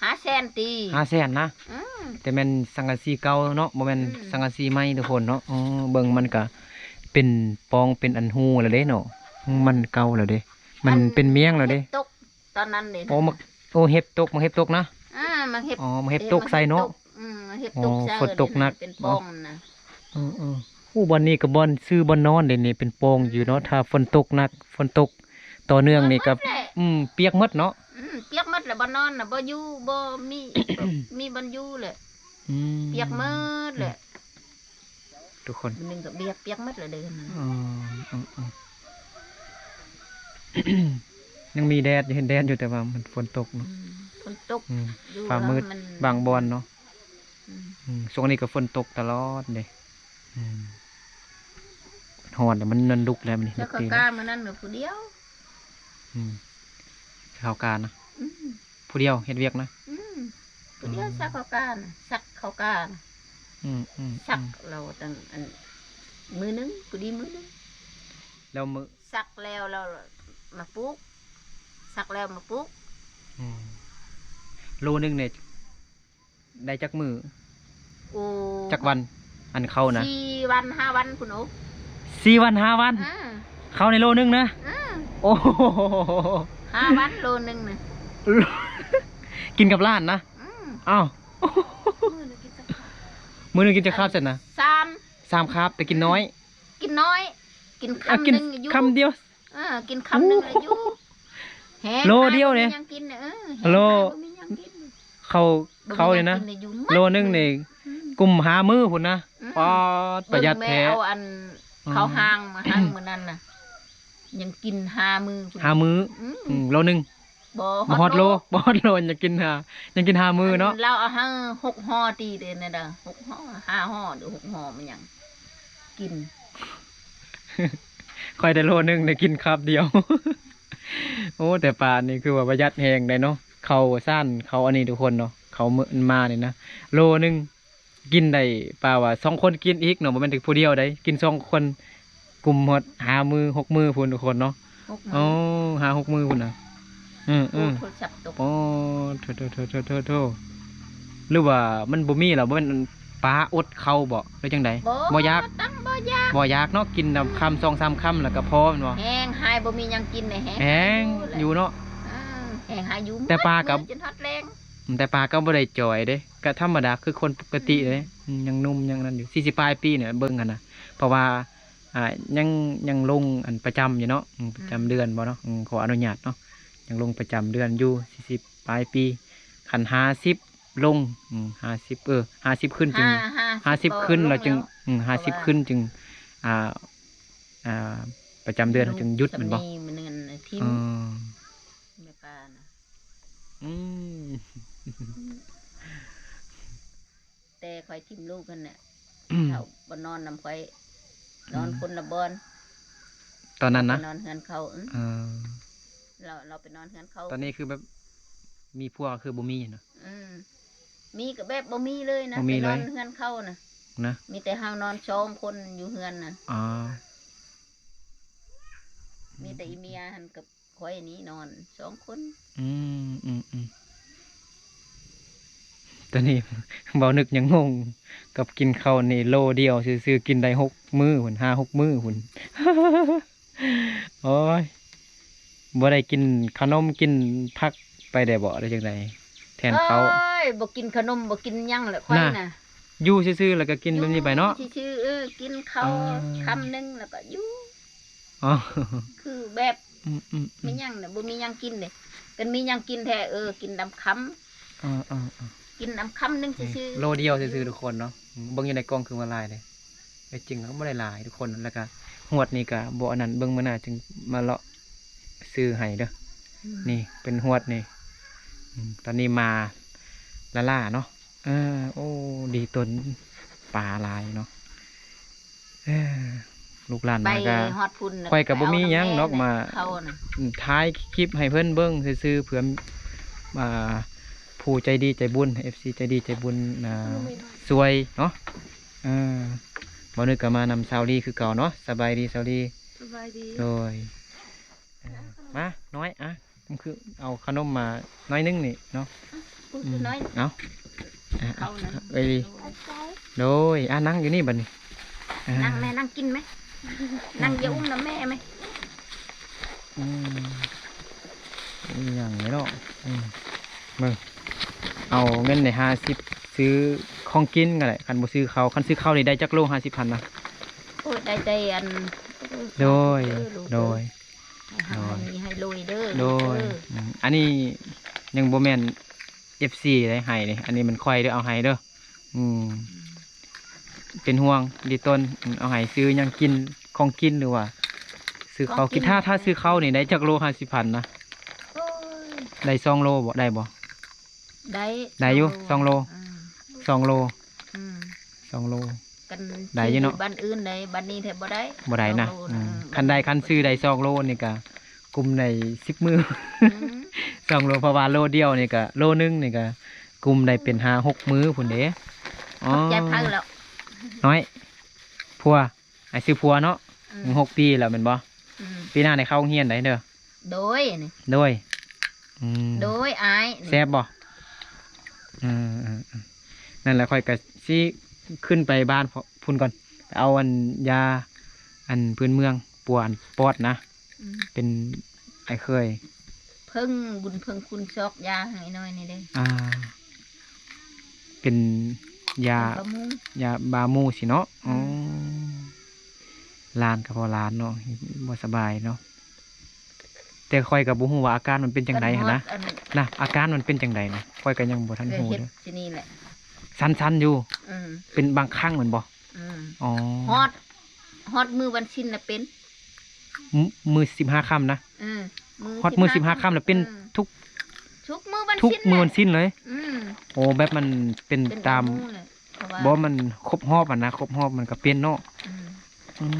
ຫ້າແສນຕິ ຫ້າແສນນະ. ອືມ ແຕ່ແມ່ນສັງກະສີເກົ່າເນາະ ບໍ່ແມ່ນ ອືມ ສັງກະສີໃໝ່ທຸກຄົນເນາະ. ເອີ ເບິ່ງມັນກະເປັນປ່ອງເປັນອັນຮູແລ້ວເດ້ເນາະ ມັນເກົ່າແລ້ວເດ້ ມັນເປັນມ້ຽງແລ້ວເດ້. ຕອນນັ້ນເດ້ ໂອ້ ໝາກ ໂອ້ ເຫັບຕົກ ໝາກເຫັບຕົກນະ. ອ່າ ໝາກເຫັບ ອໍ ໝາກເຫັບຕົກໃສ່ເນາະ. ອືມ ເຫັບຕົກໃສ່ ຝົນຕົກໜັກ ເນາະ ເນາະ ເປັນປ່ອງນະ. ເອີໆ ໂອ້ ບ່ອນນີ້ກໍບ່ອນຊື່ບ່ອນນອນເດ້ນີ້ ເປັນປ່ອງຢູ່ເນາະ. ອືມ ຖ້າຝົນຕົກໜັກ ຝົນຕົກຕໍ່ເນື່ອງນີ້ກໍ ອືມ ປຽກໝົດເນາະ. ອືມ ປຽກໝົດແລ້ວ ບ່ອນນອນນະ ບໍ່ຢູ່ ບໍ່ມີ ມີບ່ອນຢູ່ແຫຼະ. ອືມ ປຽກໝົດແຫຼະ. ທຸກຄົນ ມື້ໜຶ່ງກໍປຽກ ປຽກໝົດແລ້ວເດີ. ອືມ ອືມ ອືມ ຍັງມີແດດຢູ່ ເຫັນແດດຢູ່ ແຕ່ວ່າມັນຝົນຕົກເນາະ. ອືມ ຝົນຕົກ ອືມ ຟ້າມືດບາງບ່ອນເນາະ. ອືມ ອືມ ຊ່ວງນີ້ກໍຝົນຕົກຕະຫຼອດເດ້. ອືມ ຮ້ອນແລ້ວ ມັນນອນລຸກແລ້ວ ມັນ ແລ້ວເຂົາກ້າມື້ນັ້ນກໍຜູ້ດຽວ. ອືມ ເຂົາກ້ານະ. ອືມ ຜູ້ດຽວເຮັດວຽກນະ. ອືມ ຜູ້ດຽວ ອືມ ສັກເຂົ້າກ້ານະ ສັກເຂົ້າກ້ານະ. ອືມໆໆ ສັກແລ້ວຕັ້ງອັນ ມື້ໜຶ່ງ ພໍດີມື້ໜຶ່ງ ແລ້ວມື້ ສັກແລ້ວ ແລ້ວມາປູກ ສັກແລ້ວມາປູກ. ອືມ ໂລໜຶ່ງນີ້ໄດ້ຈັກມື້? ໂອ້ ຈັກວັນ ອັນເຂົ້ານະ? ສີ່ວັນຫ້າວັນພຸ້ນ. ໂອ້ ສີ່ວັນຫ້າວັນ. ອ່າ ເຂົ້າໃນໂລໜຶ່ງນະ. ອ່າ ໂອ້ ຫ້າວັນໂລໜຶ່ງນະ. ກິນກັບຫຼານນະ? ອືມ ອ້າວ ມື້ໜຶ່ງກິນຈັກຄາບ? ມື້ໜຶ່ງກິນຈັກຄາບຊັ້ນນະ? ສາມ ສາມຄາບ ແຕ່ກິນນ້ອຍ. ກິນນ້ອຍ ກິນຄຳໜຶ່ງຢູ່ ຄຳດຽວ. ເອີ ກິນຄຳໜຶ່ງລະຢູ່ ແຮງ ໂລດຽວນີ້ ບໍ່ມີຫຍັງກິນ ເອີ ໂລ ແຮງ ບໍ່ມີຫຍັງກິນ ເຂົ້າ ບໍ່ມີຫຍັງກິນ ເຂົ້ານີ້ນະ ໂລໜຶ່ງນີ້ ອືມ ກຸມຫ້າມື້ພຸ້ນນະ ອືມ ປາດ ປະຢັດແທ້ ເບິ່ງແມ່ເອົາອັນ ອືມ ເຂົ້າຫ້າງມາໃຫ້ມື້ນັ້ນນະ ຍັງກິນຫ້າມື້ພຸ້ນ ຫ້າມື້ ອືມ ອືມ ໂລໜຶ່ງ ບໍ່ ບໍ່ຮອດໂລ ຮອດໂລ ບໍ່ຮອດໂລ ຍັງກິນຫ້າ ຍັງກິນຫ້າມື້ເນາະ ອັນລາວເອົາໃຫ້ຫົກຫໍ່ຕິເດ້ ນັ້ນດາ ຫົກຫໍ່ ຫ້າຫໍ່ ຫຼືຫົກຫໍ່ ມັນຫຍັງ ກິນ ຂ້ອຍໄດ້ໂລໜຶ່ງ ໄດ້ກິນຄາບດຽວ ໂອ້ ແຕ່ປານີ້ຄືວ່າປະຢັດແຮງໄດ໋ເນາະ ເຂົ້າສານ ເຂົ້າອັນນີ້ທຸກຄົນເນາະ ເຂົ້າມື້ມານີ້ນະ ໂລໜຶ່ງ ກິນໄດ້ປາວ່າສອງຄົນກິນອີກເນາະ ບໍ່ແມ່ນແຕ່ຜູ້ດຽວໃດ ກິນສອງຄົນ ກຸມຮອດຫ້າມື້ຫົກມື້ພຸ້ນທຸກຄົນເນາະ ຫົກມື້ ໂອ້ ຫ້າຫົກມື້ພຸ້ນນະ ເອີໆ ໂທລະສັບຕົກ ໂອ້ ໂທ້ໆໆໆໆ ຫຼືວ່າມັນບໍ່ມີລະ ບໍ່ແມ່ນປາອົດເຂົ້າບໍ ຫຼືຈັ່ງໃດ ບໍ່ ບໍ່ຢາກ ຕັ້ງບໍ່ຢາກ ບໍ່ຢາກເນາະ ກິນນຳຄຳ ອືມ ສອງສາມຄຳແລ້ວກໍພໍແມ່ນບໍ່ ແຮງຫາຍ ບໍ່ມີຫຍັງກິນແຮງ ແຮງຢູ່ເນາະ ເອີ ແຮງຫາຍຢູ່ ແຕ່ປາກໍ ມື້ຈົນຮອດແລງ ອືມ ແຕ່ປາກໍບໍ່ໄດ້ຈ່ອຍເດ້ ກໍທຳມະດາຄືຄົນປົກກະຕິເດ້ ອືມ ອືມ ຍັງໜຸ່ມຍັງນັ້ນຢູ່ ສີ່ສິບປາຍປີນີ້ເບິ່ງຫັ້ນນະ ເພາະວ່າ ອ່າ ຍັງ ຍັງລົງອັນປະຈຳຢູ່ເນາະ ອືມ ປະຈຳເດືອນບໍ່ເນາະ ອືມ ຂໍອະນຸຍາດເນາະ ຍັງລົງປະຈຳເດືອນຢູ່ ສີ່ສິບປາຍປີ ຄັນຫ້າສິບລົງ ອືມ ຫ້າສິບ ເອີ ຫ້າສິບຂຶ້ນຈຶ່ງ ຫ້າ ຫ້າສິບຂຶ້ນແລ້ວຈຶ່ງ ອືມ ຫ້າສິບຂຶ້ນຈຶ່ງ ອ່າ ອ່າ ປະຈຳເດືອນເຮົາຈຶ່ງຢຸດແມ່ນບໍ່ ອືມ ແມ່ປານະ ອືມ ແຕ່ຂ້ອຍຖິ້ມລູກຫັ້ນນະ ເຂົາບໍ່ນອນນຳຂ້ອຍ ນອນຄົນລະບ່ອນ ຕອນນັ້ນນະ ນອນເຮືອນເຂົາ ເອີ ລາວ ລາວໄປນອນເຮືອນເຂົາ ຕອນນີ້ຄືແບບມີຜົວຄືບໍ່ມີນະ ອືມ ມີກໍແບບບໍ່ມີເລີຍນະ ບໍ່ມີເລີຍ ໄປນອນເຮືອນເຂົານະ ນະ ມີແຕ່ເຮົານອນສອງຄົນຢູ່ເຮືອນນະ ອໍ ມີແຕ່ອີເມຍຫັ້ນກັບ ຂ້ອຍນີ້ນອນສອງຄົນ ອືມ ອືມ ອືມ ຕອນນີ້ເວົ້ານຶກຍັງງົງກັບກິນເຂົ້ານີ້ ໂລດຽວຊື່ໆ ກິນໄດ້ຫົກມື້ພຸ້ນ ຫ້າຫົກມື້ພຸ້ນ ໂອ້ຍ ບໍ່ໄດ້ກິນຂະໜົມກິນຜັກໄປໄດ້ບໍ່ ຫຼືຈັ່ງໃດ ແທນເຂົ້າ ໂອ້ຍ ບໍ່ກິນຂະໜົມ ບໍ່ກິນຫຍັງແຫຼະຂ້ອຍນະ ນະ ຢູ່ຊື່ໆ ແລ້ວກໍກິນແບບນີ້ໄປເນາະ ຢູ່ຊື່ໆ ເອີ ກິນເຂົ້າ ອໍ ຄຳໜຶ່ງແລ້ວກໍຢູ່ ອໍ ຄືແບບ ອືມໆໆ ມີຫຍັງນະ ບໍ່ມີຫຍັງກິນເດ້ ຄັນມີຫຍັງກິນແທ້ ເອີ ກິນນຳຄຳ ເອີໆໆ ກິນນຳຄຳໜຶ່ງຊື່ໆ ໂລດຽວຊື່ໆ ທຸກຄົນເນາະ ເບິ່ງຢູ່ໃນກ້ອງຄືວ່າຫຼາຍເດ້ ແທ້ຈິງກໍບໍ່ໄດ້ຫຼາຍທຸກຄົນ ແລ້ວກໍຫວດນີ້ກໍບໍ່ອັນນັ້ນ ເບິ່ງມື້ໜ້າຈຶ່ງມາເລາະຊື້ໃຫ້ເດີ ອືມ ນີ້ເປັນຫວດນີ້ ອືມ ຕອນນີ້ມາລ້າໆ ເນາະ ເອີ ໂອ້ ດີຕົນປາຫຼາຍເນາະ ເອີ ລູກຫຼານມາກໍ ຂ້ອຍກໍບໍ່ມີຫຍັງດອກ ມາ ອືມ ຖ່າຍຄລິບໃຫ້ເພິ່ນເບິ່ງຊື່ໆ ເພື່ອ ອ່າ ຜູ້ໃຈດີໃຈບຸນ ເອັຟຊີ ໃຈດີໃຈບຸນ ອ່າ ຊ່ວຍເນາະ ເອີ ບ່າວນຶກກໍມານຳສາວລີຄືເກົ່າເນາະ ສະບາຍດີສາວລີ ສະບາຍດີ ໂດຍ ເອີ ມາ ນ້ອຍ ອ່ະ ມັນຄືເອົາຂະໜົມມາໜ້ອຍໜຶ່ງນີ້ເນາະ ອືມ ເອົາ ເອົາ ເອີຍ ໂດຍ ອ່ະ ນັ່ງຢູ່ນີ້ບັດນີ້ ອ່າ ນັ່ງແມ່ ນັ່ງກິນແມ່ ນັ່ງ ອືມ ຢ່າອຸ້ມນຳແມ່ແມ່ ອືມ ອີຫຍັງນີ້ເນາະ ອືມ ເບິ່ງ ເອົາເງິນໄດ້ຫ້າສິບ ຊື້ຂອງກິນກໍໄດ້ ຄັນບໍ່ຊື້ເຂົ້າ ຄັນຊື້ເຂົ້ານີ້ໄດ້ຈັກໂລ ຫ້າສິບພັນນະ ໂອ້ຍ ໄດ້ແຕ່ອັນ ໂດຍ ເອີ ລູກ ໂດຍ ໃຫ້ຮັ່ງໃຫ້ມີໃຫ້ລວຍເດີ ໂດຍ ອືມ ອັນນີ້ຍັງບໍ່ແມ່ນເອັຟຊີໃດໃຫ້ເດ້ ອັນນີ້ແມ່ນຂ້ອຍເດີ ເອົາໃຫ້ເດີ ອືມ ເປັນຫ່ວງດີຕົນ ອືມ ເອົາໃຫ້ຊື້ຫຍັງກິນ ຂອງກິນ ຫຼືວ່າຊື້ເຂົ້າກິນ ຂອງກິນ ຖ້າ ຖ້າຊື້ເຂົ້ານີ້ໄດ້ຈັກໂລ ຫ້າສິບພັນນະ ໂອ້ຍ ໄດ້ສອງໂລບໍ່ ໄດ້ບໍ່ ໄດ້ ໄດ້ຢູ່ ສອງໂລ ສອງໂລ ອືມ ສອງໂລ ອືມ ສອງໂລ ກັນ ໄດ້ຢູ່ເນາະ ຊື້ຢູ່ບ້ານອື່ນໄດ໋ ບ້ານນີ້ແທ້ບໍ່ໄດ້ ບໍ່ໄດ້ນະ ສອງໂລນະ ອືມ ອືມ ຄັນໄດ້ ຄັນຊື້ໄດ້ສອງໂລນີ້ກະກຸມໄດ້ສິບມື້ ອືມ ສອງໂລ ເພາະວ່າໂລດຽວນີ້ກະ ໂລໜຶ່ງນີ້ກະກຸມໄດ້ເປັນຫ້າຫົກມື້ພຸ້ນເດ້ ອໍ ຂອບໃຈເພິ່ນແລ້ວ ນ້ອຍ ຜົວ ອ້າຍຊື່ຜົວເນາະ ອືມ ຫົກປີແລ້ວແມ່ນບໍ່ ອືມ ປີໜ້າໄດ້ເຂົ້າໂຮງຮຽນໄດ໋ເດີ ໂດຍ ໂດຍ ອືມ ໂດຍ ອ້າຍ ແຊບບໍ່ ເອີໆໆ ນັ້ນແຫຼະ ຂ້ອຍກະຊິຂຶ້ນໄປບ້ານພຸ້ນກ່ອນ ໄປເອົາອັນຢາ ອັນພື້ນເມືອງ ປົວອັນປອດນະ ອືມ ເປັນໄອ້ເຄີຍ ເພິ່ງບຸນເພິ່ງຄຸນ ຊອກຢາໃຫ້ໜ້ອຍນີ້ເດ້ ອ່າ ເປັນຢາ ເປັນບາໝູ່ ຢາບາໝູ່ຊີ້ເນາະ ອືມ ອໍ ຫຼານກໍພໍຫຼານເນາະ ບໍ່ສະບາຍເນາະ ແຕ່ຂ້ອຍກໍບໍ່ຮູ້ວ່າອາການມັນເປັນຈັ່ງໃດຫັ້ນນະ ອັນຮອດອັນ ນະ ອາການມັນເປັນຈັ່ງໃດນະ ຂ້ອຍກໍຍັງບໍ່ທັນຮູ້ເດີ ເຮັດທີ່ນີ້ແຫຼະ ສັ່ນໆຢູ່ ອືມ ເປັນບາງຄັ້ງແມ່ນບໍ່? ອືມ ອໍ ຮອດ ຮອດມື້ວັນສິນນະເປັນ ມື້ ມື້ສິບຫ້າຄ່ຳນະ ເອີ ມື້ ຮອດມື້ສິບຫ້າຄ່ຳລະເປັນ ເອີ ທຸກ ທຸກມື້ວັນສິນ ທຸກມື້ວັນສິນເລີຍ ອືມ ໂອ້ ແບບມັນເປັນ ເປັນຕາມ ຕາມມື້ແຫຼະ ເພາະວ່າ ບໍ່ ມັນຄົບຮອບຫັ້ນນະ ຄົບຮອບມັນກໍເປັນເນາະ ອືມ ອືມ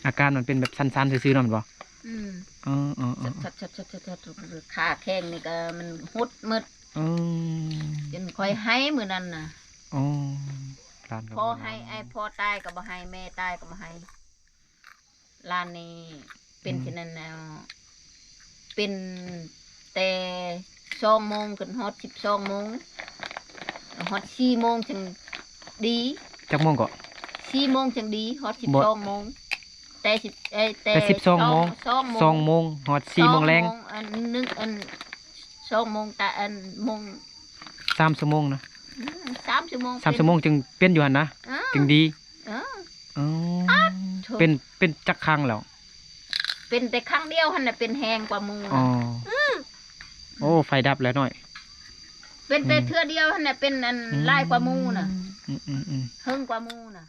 ອາການມັນເປັນແບບສັ່ນໆຊື່ໆເນາະ ແມ່ນບໍ່? ອືມ ເອີໆໆ ຂາແຂ້ງນີ້ກໍມັນຫົດໝົດ ອືມ ຈົນຂ້ອຍໄຫ້ມື້ນັ້ນນະ ອໍ ຫຼານກໍບໍ່ ພໍ່ໄຫ້ ອ້າຍພໍ່ຕາຍກໍບໍ່ໄຫ້ ແມ່ຕາຍກໍບໍ່ໄຫ້ ຫຼານນີ້ເປັນ ອືມ ເຊັ່ນນັ້ນແລ້ວ ເປັນແຕ່ສອງໂມງຈົນຮອດສິບສອງໂມງ ຮອດສີ່ໂມງຈັ່ງດີ ຈັກໂມງເກາະ? ສີ່ໂມງຈັ່ງດີ ຮອດສິບສອງໂມງ ແຕ່ສິບ ເອີຍ ແຕ່ ແຕ່ສິບສອງໂມງ ສອງ ສອງໂມງ ສອງໂມງຮອດສີ່ໂມງແລງ ສອງໂມງ ອັນໜຶ່ງ ອັນສອງໂມງ ຕາ ອັນໂມງ ສາມຊົ່ວໂມງນະ ອືມ ສາມຊົ່ວໂມງ ສາມຊົ່ວໂມງຈຶ່ງເປັນຢູ່ຫັ້ນນະ ເອີ ຈຶ່ງດີ ເອີ ອໍ ເປັນ ເປັນຈັກຄັ້ງແລ້ວ? ເປັນແຕ່ຄັ້ງດຽວຫັ້ນນະ ເປັນແຮງກວ່າໝູ່ນະ ອໍ ອືມ ໂອ້ ໄຟດັບແລ້ວນ້ອຍ ເປັນແຕ່ ອືມ ເທື່ອດຽວຫັ້ນນະ ເປັນອັນ ອືມ ຫຼາຍກວ່າໝູ່ນະ ອືມໆໆ ເຫິງກວ່າໝູ່ນະ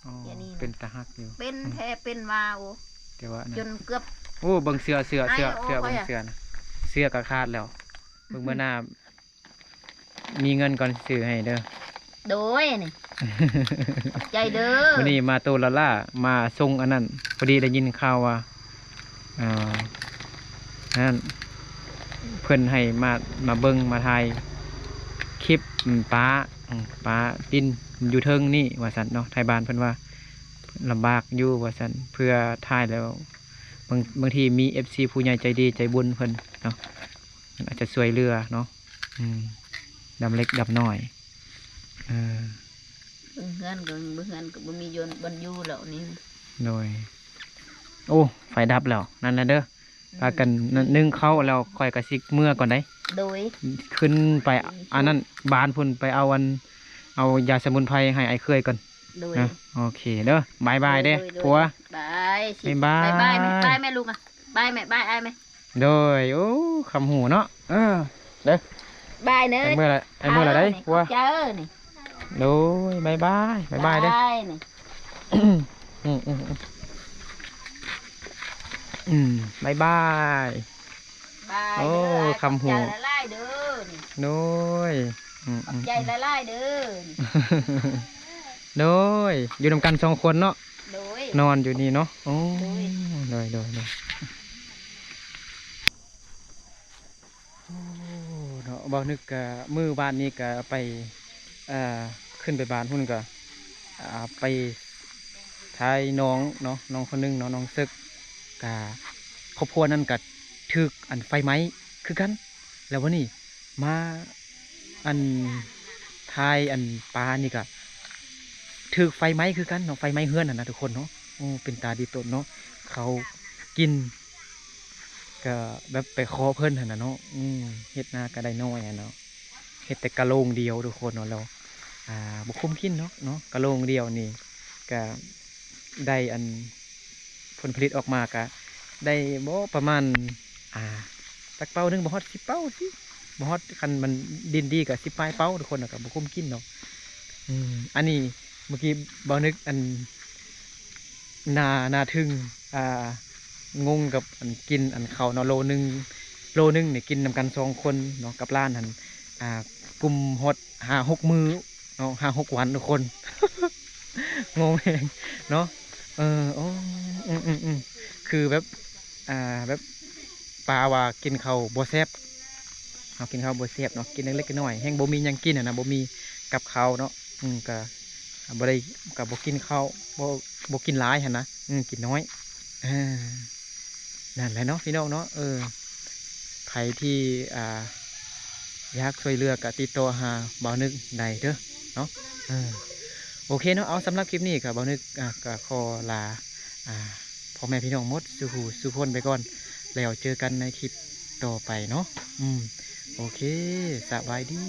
ອໍ ດຽວນີ້ນະ ເປັນຕາຮັກຢູ່ ເປັນ ອືມ ແທ້ເປັນວ່າ ໂອ້ ແຕ່ວ່າ ຈົນເກືອບ ໂອ້ ເບິ່ງເສື້ອ ເສື້ອ ເສື້ອ ເສື້ອ ເບິ່ງເສື້ອນະ ເສື້ອກໍຂາດແລ້ວ ເບິ່ງມື້ໜ້າ ມີເງິນກ່ອນຊື້ໃຫ້ເດີ ໂດຍ ນີ້ ຂອບໃຈເດີ ມື້ນີ້ມາໂຕລະລາ ມາສົ່ງອັນນັ້ນ ພໍດີໄດ້ຍິນຂ່າວວ່າ ອ່າ ນັ້ນ ເພິ່ນໃຫ້ມາ ມາເບິ່ງ ມາຖ່າຍຄລິບ ອືມ ປາ ອືມ ປາດິນຢູ່ເທິງນີ້ວ່າຊັ້ນເນາະ ໄທບ້ານເພິ່ນວ່າລຳບາກຢູ່ວ່າຊັ້ນ ເພື່ອຖ່າຍແລ້ວ ບາງ ບາງທີມີເອັບຊີຜູ້ໃຫຍ່ໃຈດີໃຈບຸນເພິ່ນເນາະ ເພິ່ນອາດຈະຊ່ວຍເຫຼືອເນາະ ອືມ ດຳເລັກດຳນ້ອຍ ເອີ ເບິ່ງເຮືອນກໍ ເບິ່ງເຮືອນກໍບໍ່ມີຢູ່ ບ່ອນຢູ່ແລ້ວນີ້ ໂດຍ ໂອ້ ໄຟດັບແລ້ວ ນັ້ນແຫຼະເດີ ອືມ ພາກັນ ອືມ ໜຶ້ງເຂົ້າແລ້ວ ຂ້ອຍກໍຊິເມືອກ່ອນໄດ໋ ໂດຍ ຂຶ້ນໄປ ອືມ ອັນນັ້ນ ບ້ານພຸ້ນ ໄປເອົາອັນ ເອົາຢາສະໝຸນໄພໃຫ້ອ້າຍເຂີຍກ່ອນ ໂດຍ ນະ ໂອເຄເດີ ບາຍບາຍເດີ ໂດຍ ໂດຍ ຜົວ ບາຍ ບາຍບາຍ ບາຍບາຍແມ່ ບາຍແມ່ລູກ ບາຍແມ່ ບາຍອ້າຍແມ່ ໂດຍ ໂອ້ ຄຳຮູ້ເນາະ ເອີ ເດີ ບາຍເນີ ໄປເມືອລະ ໄປເມືອລະໄດ໋ ເອົາ ຜົວ ເອົານີ້ ໂດຍ ບາຍບາຍ ບາຍບາຍເດີ ບາຍນີ້ ອືມ ອືມ ອືມ ອືມ ບາຍບາຍ ບາຍ ໂອ້ ເດີ ຄຳຮູ້ ຂອບໃຈຫຼາຍໆເດີ ໂດຍ ອືມ ຂອບໃຈຫຼາຍໆເດີ ໂດຍ ຢູ່ນຳກັນສອງຄົນເນາະ ໂດຍ ນອນຢູ່ນີ້ເນາະ ໂອ້ ໂດຍ ໂດຍ ໂດຍ ໂດຍ ໂອ້ ເນາະ ບ່າວນຶກກະ ມື້ວານນີ້ກະໄປ ເອີ ຂຶ້ນໄປບ້ານພຸ້ນກະ ອ່າ ໄປຖ່າຍນ້ອງເນາະ ນ້ອງຄົນໜຶ່ງເນາະ ນ້ອງເສິກ ກະຄອບຄົວນັ້ນກະຖືກອັນໄຟໄໝ້ຄືກັນ ແລ້ວວັນນີ້ມາ ອັນ ຖ່າຍ ອັນ ປານີ້ກະຖືກໄຟໄໝ້ຄືກັນເນາະ ໄຟໄໝ້ເຮືອນຫັ້ນນະທຸກຄົນເນາະ ໂອ້ ເປັນຕາດີຕົນເນາະ ເຂົາກິນກະແບບໄປຂໍເພິ່ນຫັ້ນນະເນາະ ອືມ ເຮັດນາກະໄດ້ໜ້ອຍຫັ້ນເນາະ ເຮັດແຕ່ກະໂລງດຽວທຸກຄົນເນາະ ແລ້ວ ອ່າ ບໍ່ຄຸມກິນເນາະ ເນາະ ກະໂລງດຽວນີ້ກະໄດ້ ອັນ ຜົນຜະລິດອອກມາກະໄດ້ບໍ່ປະມານ ອ່າ ຈັກເປົາໜຶ່ງ ບໍ່ຮອດສິບເປົາຕິ ບໍ່ຮອດ ຄັນມັນດິນດີກະສິບປາຍເປົາທຸກຄົນ ກະບໍ່ຄຸມກິນເນາະ ອືມ ອັນນີ້ເມື່ອກີ້ບ່າວນຶກ ອັນ ໜ້າ ໜ້າທຶ່ງ ອ່າ ງົງກັບ ອັນ ກິນ ອັນ ເຂົ້າເນາະ ໂລໜຶ່ງ ໂລໜຶ່ງນີ້ກິນນຳກັນສອງຄົນເນາະ ກັບຫຼານຫັ້ນ ອ່າ ກຸມຮອດຫ້າຫົກມື້ ເນາະ ຫ້າຫົກວັນທຸກຄົນ ງົງແຮງເນາະ ເອີ ໂອ້ ອືມໆໆ ຄືແບບ ອ່າ ແບບປາວ່າກິນເຂົ້າບໍ່ແຊບ ເຮົາກິນເຂົ້າບໍ່ແຊບເນາະ ກິນເລັກໆນ້ອຍໆ ແຮງບໍ່ມີຫຍັງກິນຫັ້ນນະ ບໍ່ມີກັບເຂົ້າເນາະ ອືມ ກະບໍ່ໄດ້ ກະບໍ່ກິນເຂົ້າ ບໍ່ ບໍ່ກິນຫຼາຍຫັ້ນນະ ອືມ ກິນໜ້ອຍ ເອີ ນັ້ນແຫຼະເນາະພີ່ນ້ອງເນາະ ເອີ ໃຜທີ່ ອ່າ ຢາກຊ່ວຍເຫຼືອກະຕິດຕໍ່ຫາບ່າວນຶກໄດ້ເດີເນາະ ເອີ ໂອເຄເນາະ ເອົາ ສຳລັບຄລິບນີ້ກະບ່າວນຶກ ອ່າ ກະຂໍລາ ອ່າ ພໍ່ແມ່ພີ່ນ້ອງໝົດສູ່ຜູ້ສູ່ຄົນໄປກ່ອນ ແລ້ວເຈີກັນໃນຄລິບຕໍ່ໄປເນາະ ອືມ ໂອເຄ ສະບາຍດີ.